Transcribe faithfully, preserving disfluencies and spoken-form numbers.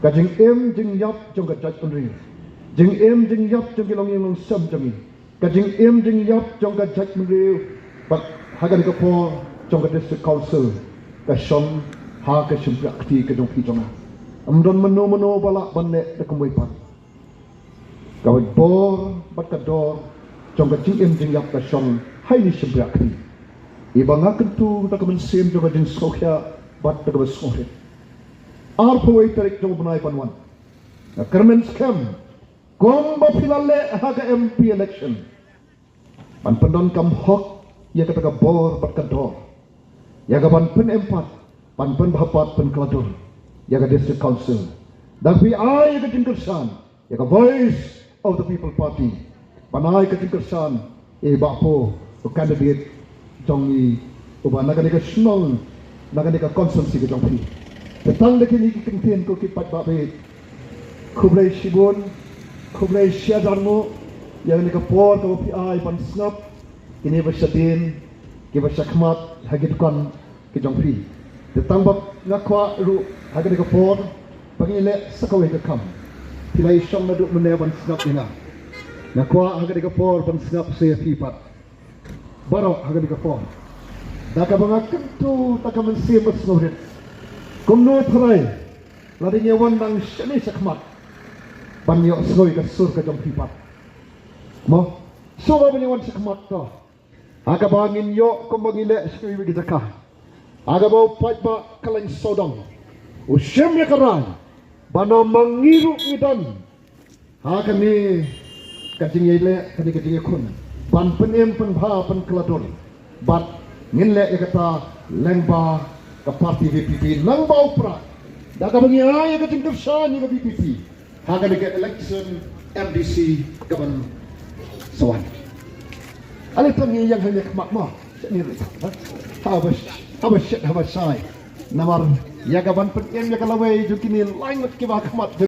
Ka jingim jingïap jong ka jaitbynriew, jingim jingïap jong ki longïing longsem jong ngi, ka jingim jingïap jong ka jaitbynriew, bad ha kane ka por jong ka District Council ka shong ha ka shympriahkti ka jong phi jong nga. Ym don mano mano ba lah ban leh da kumwei pat. Ka bor bad ka dor jong ka jingim jingïap ka shong ha ine i shympriahkti, iba nga kyntu da ka mynsiem jong ka jingsngewkhia bad da kaba sngewrit. Arphew wei tarik jong u bnai ban wan, nga kyrmen skhem, kumba phi la leh ha ka M P election, ban pyndonkam hok ïa kata ka bor bad ka dor ïa ka ban pynempat, ban pynbha pat, pynkylla dur ïa ka District Council. Da phi ai ïa ka jingkyrshan ïa ka Voice of the People Party, ban ai ka jingkyrshan ïa i Bah Pu, u candidate jong ngi uba na kane ka shnong, na kane ka constituency ka jong phi. Te tang da kine ki kyntien ko ki paidbah bad, khublei shibun, khublei shihajar nguh ïa kane ka por kaba phi ai ban sngap kine ba shadien, kiba shakhmat ha ki dukan ki jong phi. Te tang ba nga kwah ruh ha kane ka por ba ngin leh sa kawei ka kam. Phi la ïashong naduh mynne ban sngap ïa nga. Nga kwah ha kane ka por ban sngap sa ïa phi pat baroh ha kane ka por, da kaba nga kyntu da ka mynsiem ba sngewrit, kumno tharai lada ngi wan nang shane shakhmat ban ïohsngew ïa ka sur ka jong phi pat. Mo, shuwa ban ïa wan shakhmat to, ha kaba ngin ïoh kumba ngi leh sha kawei ka jaka, ha kaba u paidbah Khlaiñ Sawdong u shim ïa ka rai ba namar ngi ruh ngi don ha kane ka jingïaleh, kane ka jingïakhun ban pynim, pynbha, pynkylla dur. Bad ngin leh ïa kata lyngba ka party V P P, lyngba u Prah, da kaba ngi ai ïa ka jingkyrshan ïa ka V P P ha kane ka election M D C kaban sa wan. Ale tang ngi ïeng hangne khmat mo. Shet ni ri. Haba, haba shet, haba shai. Namar ïa kaban pynim ïa ka lawei jong kine lai ngut kiba khmat.